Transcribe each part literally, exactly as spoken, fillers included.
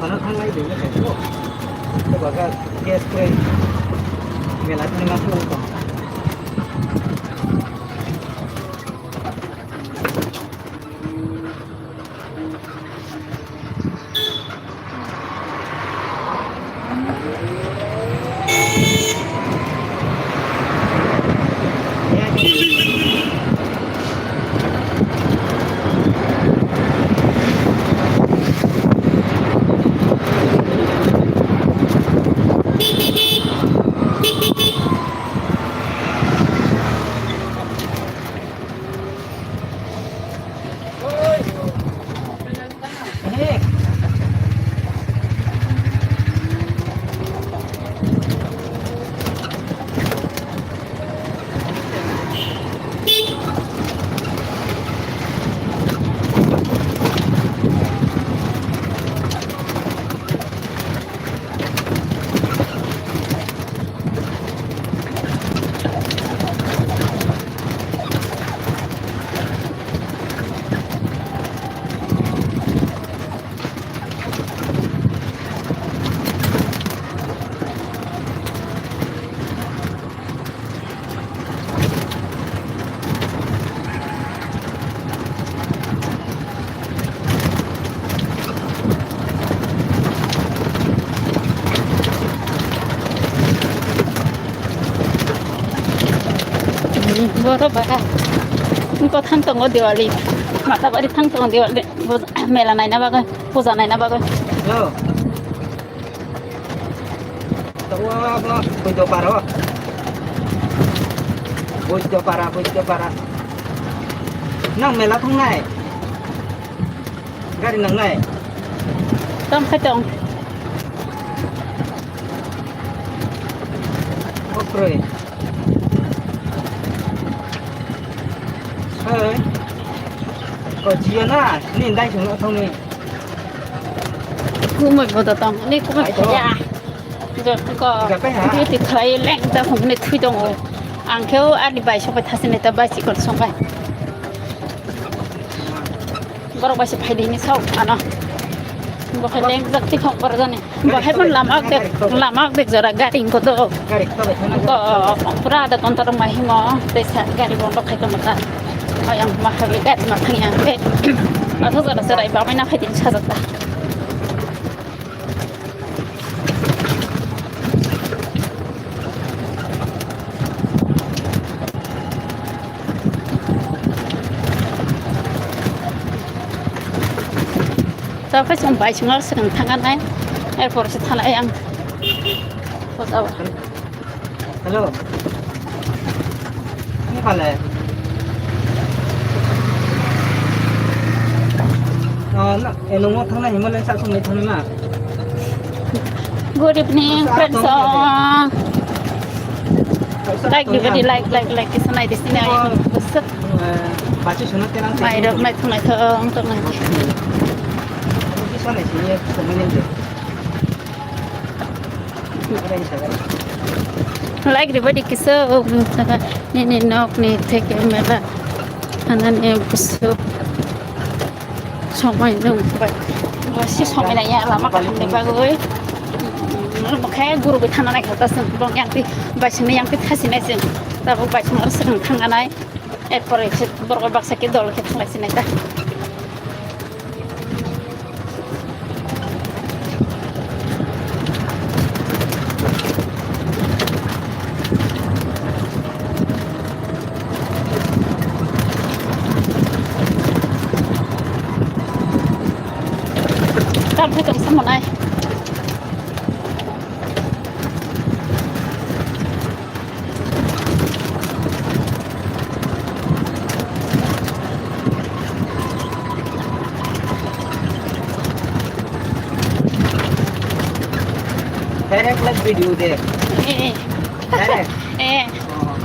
Ano thanglai de. Ko baga gas kre. Mela thani ma thang ko. Borok ba. Engko thang tongo Diwali. Matabari thang tongo Diwali. Mela naina bagwi, puja naina bagwi. Hello. Tawa ba, Buddha para. Buddha para, Buddha para. Nang mela thangnai? Gari nangnai? Tam khaitong. Okroi. Hei. Ko jio na, ni dai sung thong ni. Kumoi bodo tong, ni kumoi khaya. Joto ko duty khlai leng ta hum ni thui tongo. Ang khe o ani bai sok bai thasi ni ta bai sikon sok bai. Borok bai se phai di ni sao ano. Bo khe leng jak ti thok bar jani. Bo khe pon lama dek, lama dek jora gari ko do. Ko pura da kontor mai himo te sa gari bondo khai tong ta. Ayang ma khabe gari ma thang yang te. Athok jora serai ba mai na khai din sa jata. Tabuk khe chwng bai swngo swkang thang anai, er pore se thanai ang. Hello. Ani pale. Oh, na, eh, nung mo thang na, Himalaya sa sung ni thang na. Good evening, friends. Like di badi, like, like, like, kisa nai di sini ayo. Besek. Baca sunat telang. Mai rok, mai thung, mai thung, thung, mai. Kisa nai sini, thung, mai. Like ribadi kisa, oh, nini nok ni theke mela. Anani busu. Somai nung bai. Bo si somai na ya lama kaham ni bagwi. Mokhe guru bai thana nai khata sen bong yang ti bai sini yang ti thasi nai sen. Tabuk bai sini sini thang anai. Er pore se borok baksa ke dol khe thang lai sinai ta. Tam khe tong samo nai. Direct live video de. Eh, eh. Direct. Eh. Oh.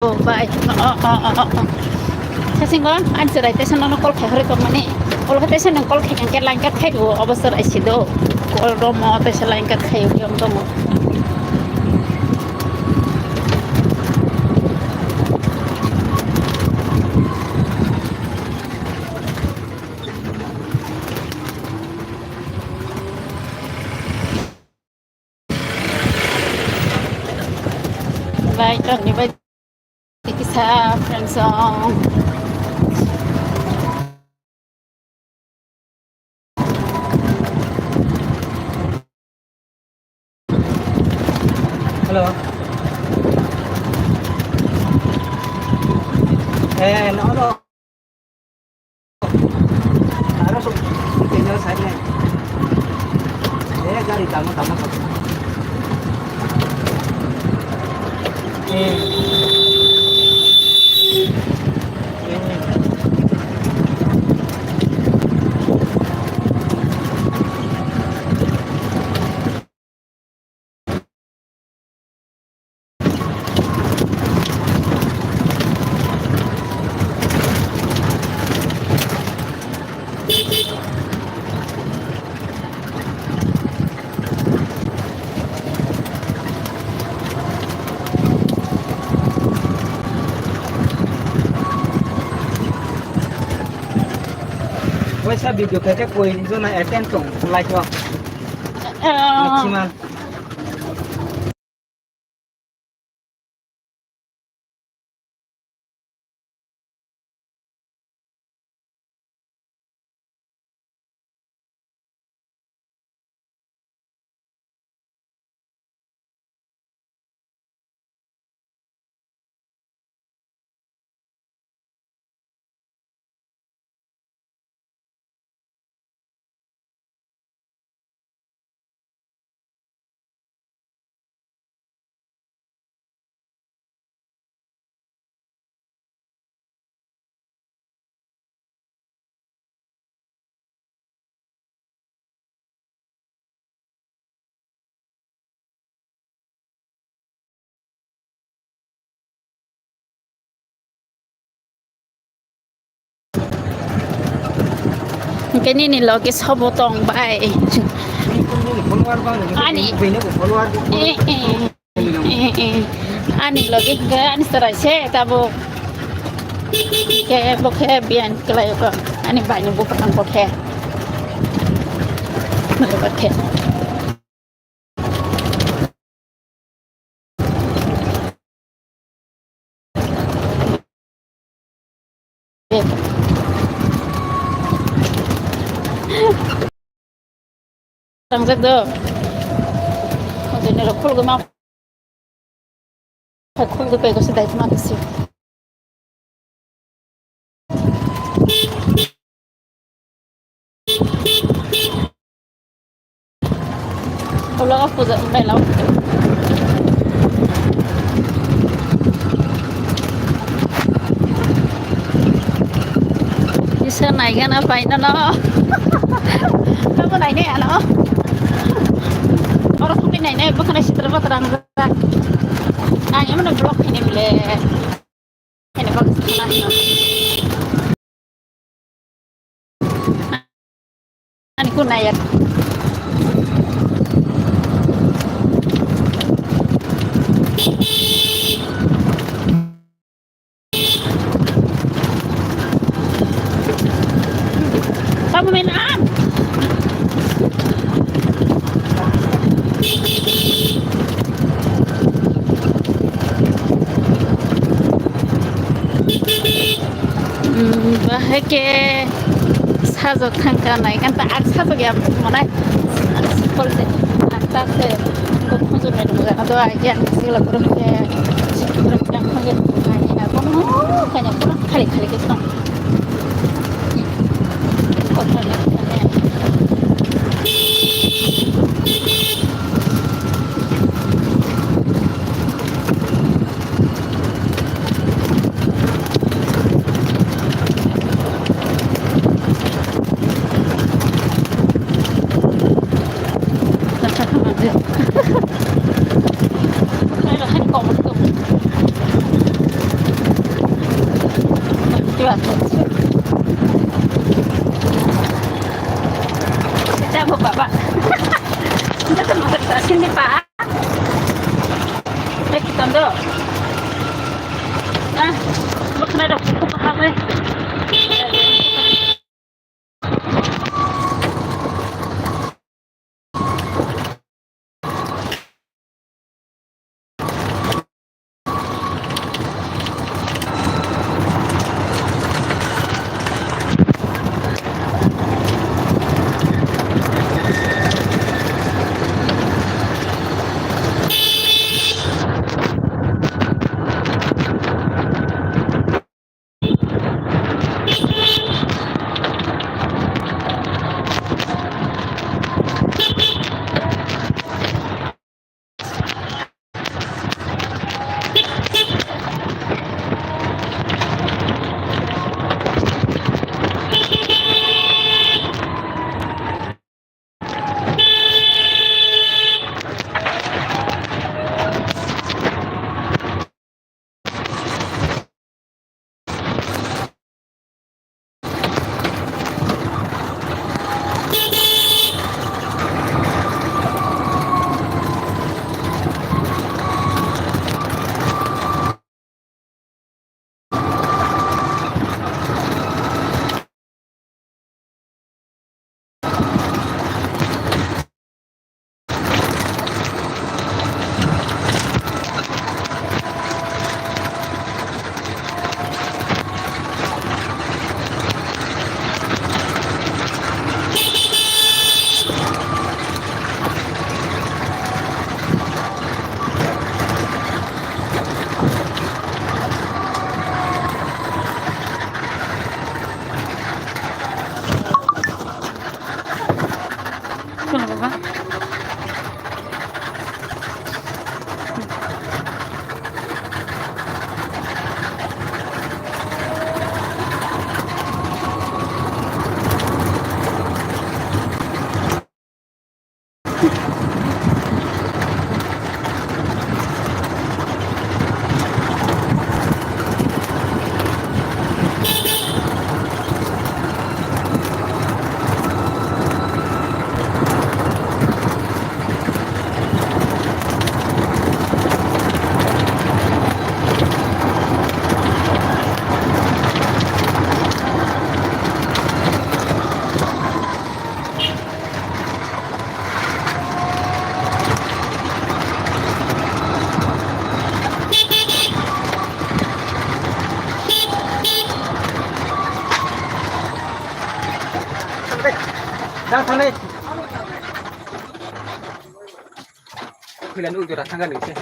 Oh, bye. Oh, oh, oh, oh, oh. Sasingo, ang serai tesa nono call khai hore tongmani. Call khai tesa nang call khai khe line cut khai do, obo serai si do. Call romo tesa line cut khai yong tongo. Bai, tongni bai. Kisa, friends song. Hello. Eh, no, no. Aro sok, tinggal side line. Eh, gari tamo, tamo, tamo. Eh. Eh. Waisa video khe khe koi jona attend tong like o. Maximum. Hwnkhe nini loge sobo tong bai. Ani. Eh, eh. Eh, eh. Ani loge hwnkhe ani chwrai se tabuk. Hwnkhe bo khe biyan kwlai o khe. Ani bai ni buphang bo khe. Bo khe. Tangjak do. Ojoni rok khulgwi ma. Khulgwi pego se dai ma kisi. Ulo puja belok. Isa naigana paina no. Kamu naine ano. Oro kupi naine bukan sitra bukan. Ang emang blok ini bile. Ani kunaya. Kamu main an? Hmm, bahai ke sajok thangka nai kan ta ak sajok ya manai. Kol se, ak ta se, ko khunju nai dum ga do ai ya sila kurum ke, kurum ke khunju nai ya ko no kanya kurum khali khali ke tong. Jabo baba. Sini pa. Ek tondo. Ah, mukna da kuku pa. Shwng baba. Thangdi. Thang, thangdi. Khwlai nung jora thangani se.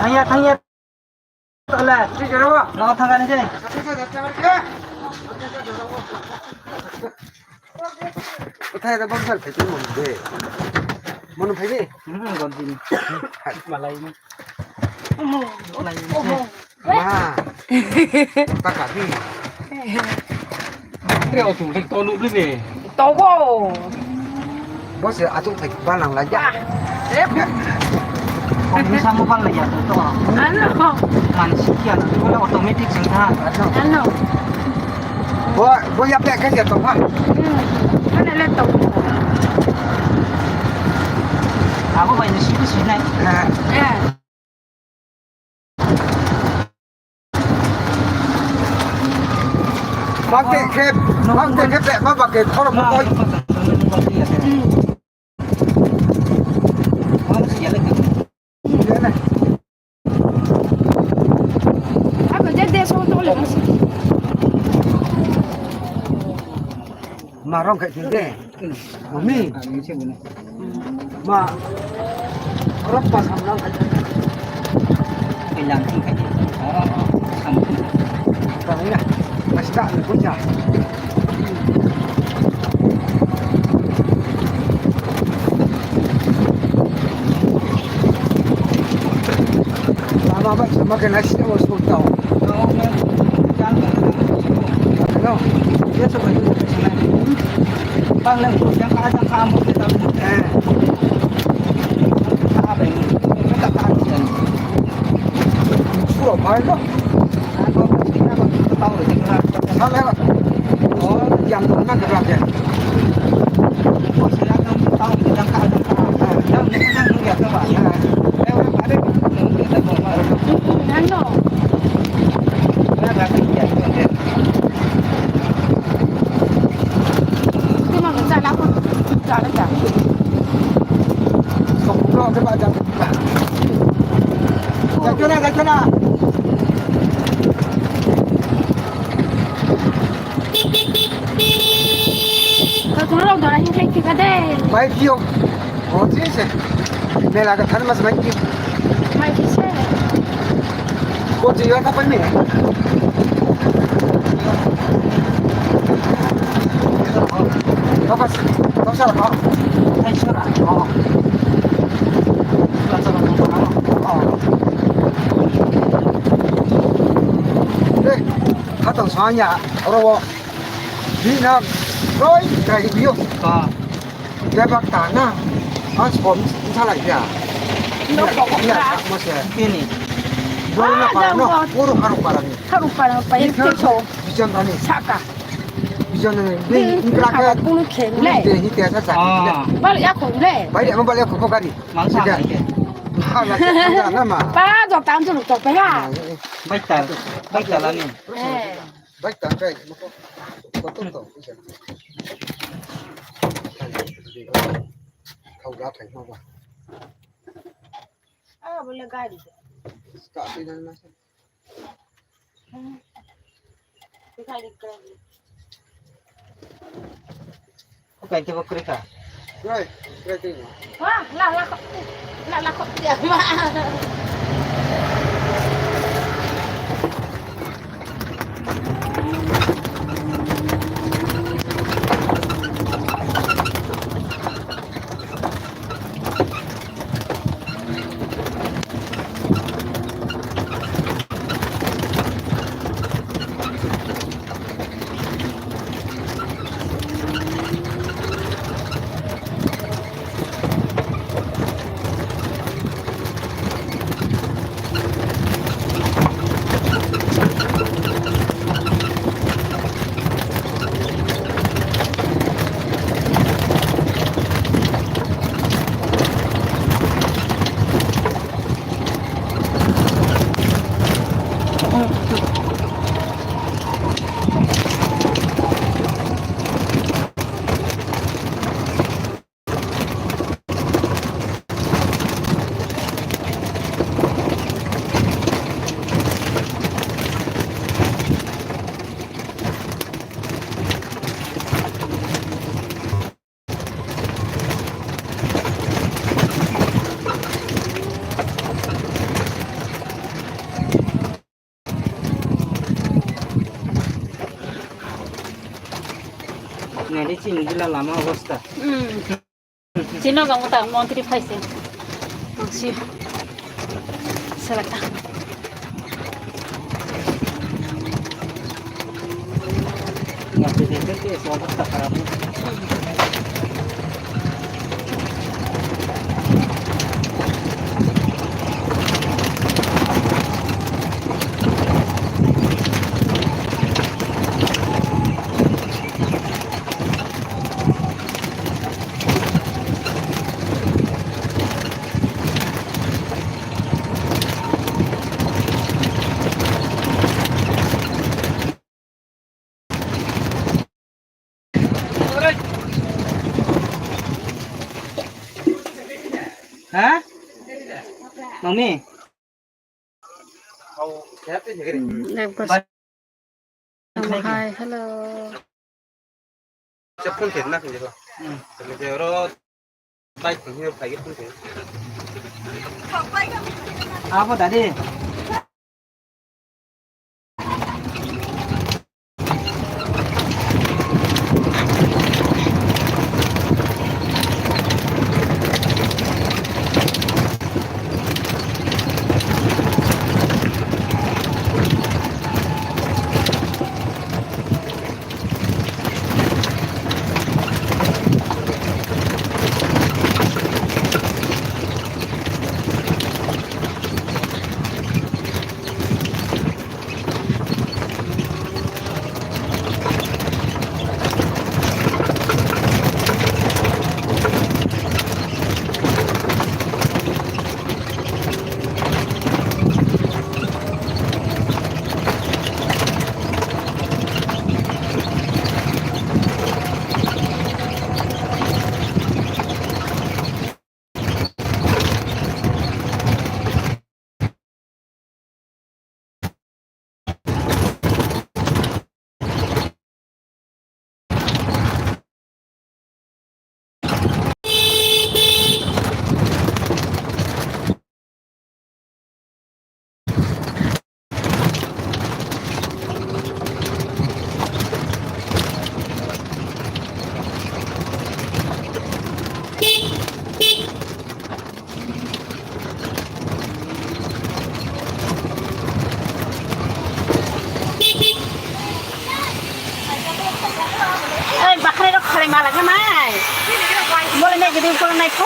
Thangya, thangya. Tole. Nogo thangani se. Kothai da bangsa phaitwi monu de. Monu phaidi? Hmm, gonti ni. Malai ni. Malai ni. Ma. Taka di. Tre o tum to lu ni. Tobo. Bo se atung thai balang la ja. Kok bisa mo bang ya to. Ano. Man sikya na ko automatic sing tha. Ano. Bo bo ya pe ka ya to ha. Hmm. Ano le to. Abo bai ni sini sini. Eh. Eh. Mangte khe, mangte khe pe ma ba ke khoro mo koi. Ako je de so to le. Ma rong khai de. Mami. Ma. Rok pa sam nang khai. Ilang khai. Oh, sam. Tang ya. Mas ta ni ko ja. Makin nasi o sultau. No. Yes, sir. Bang lang ko yang ka jang ka mo kita. Eh. Ka ba ni. Ka ka ni. Puro bhai no. Ako kita ko tahu ni. Hal hal. Oh, yang mana kerja? Bai, pio. Oh, sí, sí. Me la gana más, bai, pio. Bai, sí, sí. Kau cuci apa ni? Kau pas, kau salah kau. Hai, salah. Oh. Oh. Eh, kau tahu soalnya, orang Bini na roi kai di biyo. Ah. Bebak ta na. Ang spom salai ya. No, kok ya, kok ya, mo se. Ini. Roi na para no. Puro haru para ni. Haru para pa. Ini itu so. Bijan tani. Saka. Bijan tani. Ini, ini kira kira. Punu khen le. Ini dia sa sa. Ah. Balik aku le. Balik aku, balik aku kok kari. Mangsa. Lagi. Lagi. Nama? Pa, jok tangan tu lupa ya. Baik tal. Baik tal ni. Eh. Baik tangkai, mako kotor to, bisa. Kau dah kai mau bah. Ah, boleh gari. Kak, ini nasi. Gari, gari. Bukan coba kereta. Right, right ini. Wah, lah, lah, kok, lah, lah, kok dia, Mak. Nari chini gila lama obostha. Hmm. Chino bang ta montri phaise. Ang si. Salata. Ha? Mami? Hai, hello. Chapkan khe na khe ba. Hmm. Khe oro bike thang yo phai khe. Abo dadi.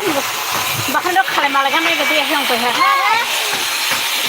Bahan rok khalai malai gana ego dia hiong koi ha.